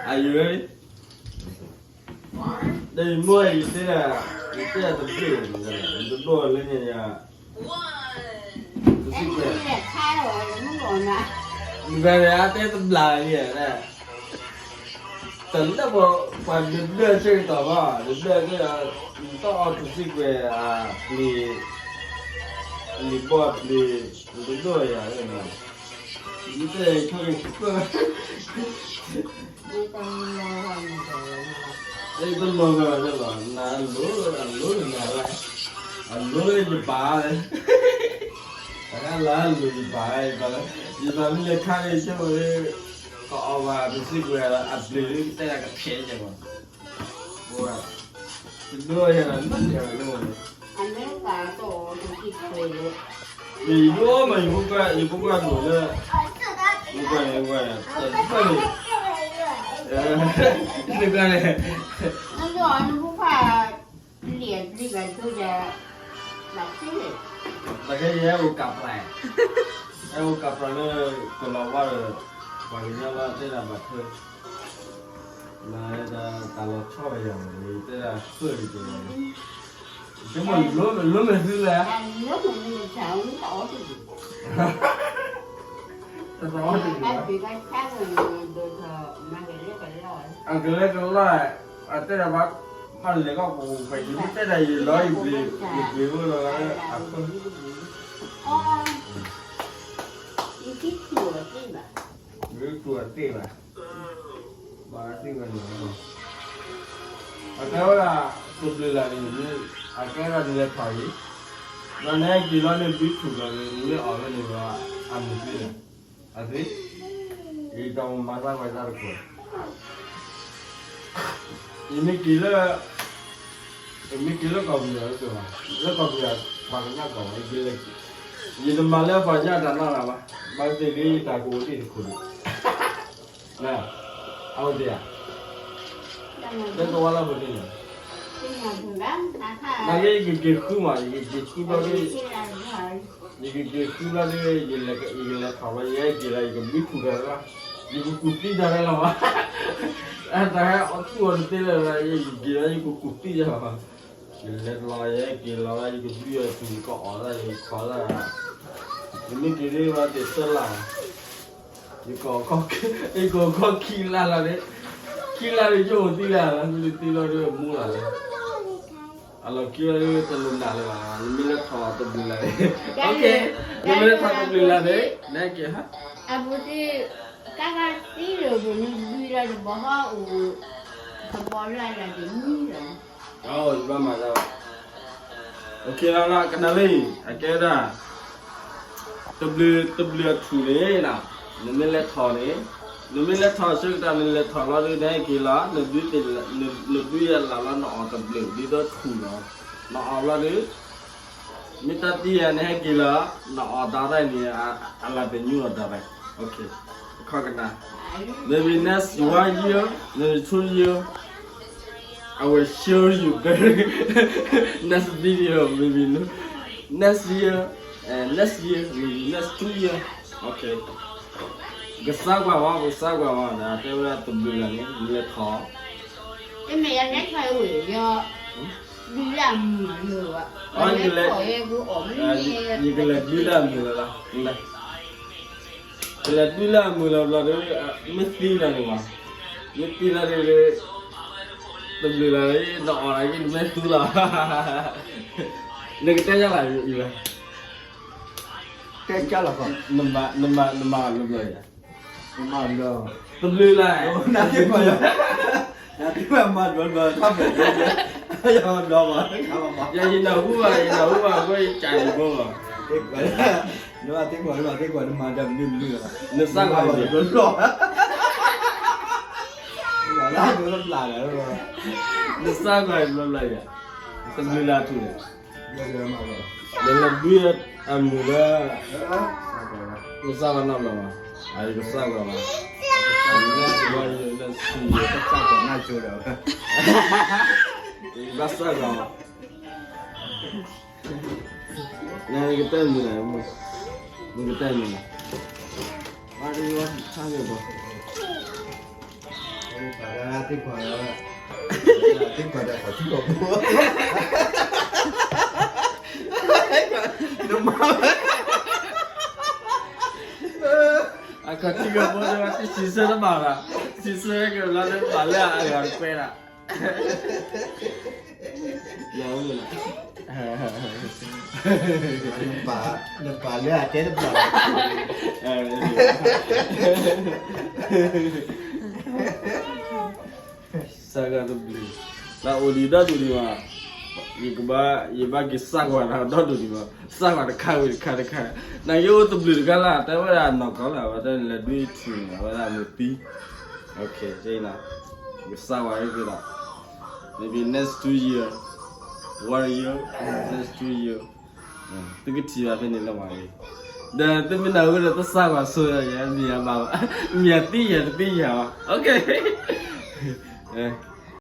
Are you ready? ဒီးယမိၢ်ယတဲဒၣ်, ယတဲဒၣ်တဘ့ၣ်, ယတဒိၣ်လၢညါယၤ, တစံးကွဲး, နဂၤန့ၣ်အတဲတဘျးလံ, တလၢပှၤဒုးဒၢဆၢကတီၢ်ဘၣ်, ဒုးဒၢက့ၤ, နတအီၣ်တစံးကွဲး, ပျ့ၤ, လံာ်ဘီပျ့ၤ, နတဒိၣ်ယၤ, နတဲ, တလိၣ်ဘၣ်လီၤ, နလိၣ်, အလိၣ်နၤ, အလိၣ်ယဘၣ်, တၢ်လၢအလိၣ်ယဘၣ်, ယဘၣ်မ့ၢ်လဲၤခါန့ၣ်ဆိဝဲ, ကအီၣ်ဘၣ်တစံးကွဲး, အပျ့ၤလၢကတဲဒၣ်ကဖဲးကဲမး, တဒိၣ်ယၤလီၤ, ယဒိၣ်မး ယဖိခွါ, ယဖိခွါဒိၣ်လၢ, ယဖိခွါန့ၣ်, ယဖိခွါန့ၣ်, နဖိခွါ, လံာ်အပျ့ၤဘၣ်ဒိဒီး, ဘၣ်ခဲယဲအိၣ်ကးပြး, ဟဲအိၣ်ကးပြးလၢ, ကလီၤဝါဒီး, ပှၤကညီလီၤတဲဒၣ်ဘၣ်ထွဲ နတၢ်လီၤဆီယၤ, တဲဒၣ်ဃၢလံၤတဂၤ, ယမ့ၢ်လိၣ်မဲာ်သုလဲၣ်, တသီတဂ့ၤ, အကလဲၤကလီၢ်, အတဲဒၣ်ဘၣ်, မ့ၢ်လဲၤကီၢ်ပူၤဖဲ ယမ့ၢ်တဲဒၣ်ယလီၤ, ယပျ့ၤအိၣ်လီၤ, အဃၢ, မ့ၢ်ထူၣ်အသ့ၣ်ဘၣ်, ဘၣ်သ့ၣ်ဝဲန့ၣ်, အတဲဝဲဒၣ်, တဘျုးလၢ်န့ၣ်, အကဲဝဲဒၣ်နလဲၤထီၣ်အံၤ, ဒီးနဟဲက့ၤလီၤန့ၣ် ဘုထူၣ်ဒီးန့ၣ် နမ့ၢ်အီၣ်ဝဲန့ၣ်ဒီး, အမုာ်သ့လၢ, အသ့, ယတၢ်မၤသးဝဲတၢ်တကွဲး, ယမ့ၢ်က့ၤလၢ ယမ့ၢ်က့ၤလၢကီၢ်ပယီၤလၢ, လၢကီၢ်ပယီၤ, ပှၤကညးကီၢ်, ယတမၤလၢပှၤကညးတၢ်နီတဂၤဘၣ်, ဘၣ်သ့ၣ်သ့ၣ်ယတၢ်ကအိၣ်တ့ၢ်တခိၣ်ဒံး, အဝဲသ့ၣ်ဧါ, လၢသဝီလၢပှဲၤန့ၣ်, နာ်က့ယကက့ၤဃုမး, ယကက့ၤဃုဘျီဒ် ယကက့ၤဃုဘျီဒ်, ယကလဲၤထီၣ်ဘျီ ယဟဲက့ၤလီၤ ယကဘုထူၣ်တၢ်လီၤ, ယကကူၣ်သံတၢ်လီၤဘၣ်, တၢ်ဟဲအီၣ်သူၣ်အီၤတသ့လၢၤ, ယကက့ၤလီၤ ယကကူၣ်သံတၢ်လီၤဘၣ်, ယလဲၤလီၤ ယဟဲက့ၤလီၤ ယကဒုးအီၣ်ထူၣ် ယကအီၣ်တၢ် ယကခီတၢ်, ယမ့ၢ်က့ၤဒ်ဘၣ်သ့ၣ်သၢလါ ယက, ယကခီခံလါလီၤန့ၣ်, ခံလါန့ၣ် ယအိၣ်သံလၢ်လီၤ, မ့ၢ်သံလီၤဒ်မူလၢ်လီၤ, အလီၢ်ခံလီၤဒ်တလိၣ်နၢ်လၢၤဘၣ်, နမ့ၢ်လဲၤထီၣ်တဘျုးလၢ်န့ၣ်, နမ့ၢ်လဲၤထီၣ်တဘျုးလၢ်န့ၣ်, နက့ၤ, အဘူးသ့ၣ်, တၢ်ဂၤသံလၢၤပူၤန့ၣ်ဘံလီၤတဘီဟီၣ်အိၣ်, တဘီလၢ်လၢ်တနံၤလီၤ, ယဘၣ်မၤတၢ်ဘၣ်, အိၣ်ခ့လီၤလီၤ ကနၣ်လၢအံၤ အကဲဒၣ် တဘျုး, တဘျုးအထူၣ်န့ၣ်, နမ့ၢ်လဲၤထီၣ်န့ၣ်, နမ့ၢ်လဲၤထီၣ်ဆၢကတီၢ် နလဲၤထီၣ်လီၤဒ်နဟဲက့ၤလီၤ, နဒုးယလၢ်လီၤ နအီၣ်တဘျုး ဒ်သိးထူၣ်လီၤ, နအီၣ်လီၤဒ် မ့ၢ်တၢ်သံယၤ နဟဲက့ၤလီၤ, နအီၣ်တၢ်ရဲၣ်န့ၣ်, အလၢ်တညူလီၤတၢ်ရဲၣ်, အခီကနၣ်, maybe next one year, maybe two year, I will show you better. Next video, maybe no. Next year, and next year, maybe next two year. Okay. ကစၢ်ကွၢ်ဝဲ, ကစၢ်ကွၢ်ဝဲ, ဒီးတဲဝဲဒၣ်တဘျုးဂၤန့ၣ် လဲၤထီၣ်, တမ့ၢ်ယလဲၤထီၣ်ဝဲ, ယ, ဒုးလၢအမုာ်လီၤ, ယကလဲၤဒုးလၢအမုာ်လီၤလီၤ. ကလဲၤဒုးလၢအမုာ်လီၤဘျီဒီး, မ့ၢ်သံလီၤန့ၣ်မး, မ့ၢ်သံလီၤဒီး, တဘျုးလၢ်, နအီၣ်လၢက့ၤ နမ့ၢ်သူလီၤ, နကတဲယၤလၢအံၤဝဲ, တဲကလီၤ, နမၤလီၤဘျီယၤ, တဘျုးလၢ်, နသ့ၣ်မၤလီၤ, နသ့ၣ်မၤမၤဘျီဘျီ, တၢ်ဖဲးဘျီဘျီ, ယဘျီဘၣ်, ယနၢ်ဟူဘၣ်, ယနၢ်ဟူဘၣ်, အဃိယကးယဘိလီၤ. နသ့ၣ်ကွၢ်, နသ့ၣ်ကွၢ်, နမၤတၢ်မနုၤမနုၤလီၤ, နသးကွၢ်န့ၣ်, နသးကွၢ်န့ၣ်ဘျီဘျီယၤ, တဘျုးလၢ်ထူၣ်န့ၣ်, နလဲၤဒုးအမုာ်လၢ, နသးကွၢ်နီတဘျီဘၣ်, အကစၢ်ကွၢ်ဘၣ်, ယဘၣ်သးကွၢ်, နကတဲမုာ်လၢ်, နကတဲမုာ်လၢ်, အါတက့ၢ်ဘၣ်, ပှၤဒၣ်သ့ၣ်ခွါ, သ့ၣ်ခွါဒီးခီၣ်ထံးခီၣ်ဘိ, နမၤဝဲ, အခီၣ်ထံးခီၣ်ဘိဒီး တစံးဆၢတဘၣ်ဘၣ်, စံးဆၢကလီၤလၢပာ်လၢအဂၤတကွဲးဒၣ်, ယၤအိၣ်လၢ နပာ်လၢအတဲတဘၣ်ဘၣ်, စးဂၤတဘျုး, တၢ်အိၣ်ဒံးဒီဒူၣ်ဒံးဘၣ်, ယကဘၣ်, ယဘၣ်က့ၤစးကွၢ်တၢ်ဒီဒူၣ်ဒံးဘၣ်, စးကွၢ်တခါဝံၤတခါတခါ, နယအိၣ်တဘျုးတခါလၢ တဲဝဲဒၣ်နီၢ်ကီၢ်လၢ အဝဲတဲလဲၤဒွံထူန့ၣ် အဝဲဒၣ်မုၢ်သံ, ကစးကွၢ်အံၤက့ၤဒီး, maybe next two year, one year, next two year, သုကထံၣ်ဘၣ်ဖဲန့ၣ်လၢမၤဂ့ၤ, ဒီးသုမ့ၢ်နၢ်ဟူဒီး သုစးကွၢ်ဆိဒီးယၤ မ့ၢ်ယၤဘၣ်, မ့ၢ်ယၤသံယၤတသံယၤဘၣ်, okay, အဲ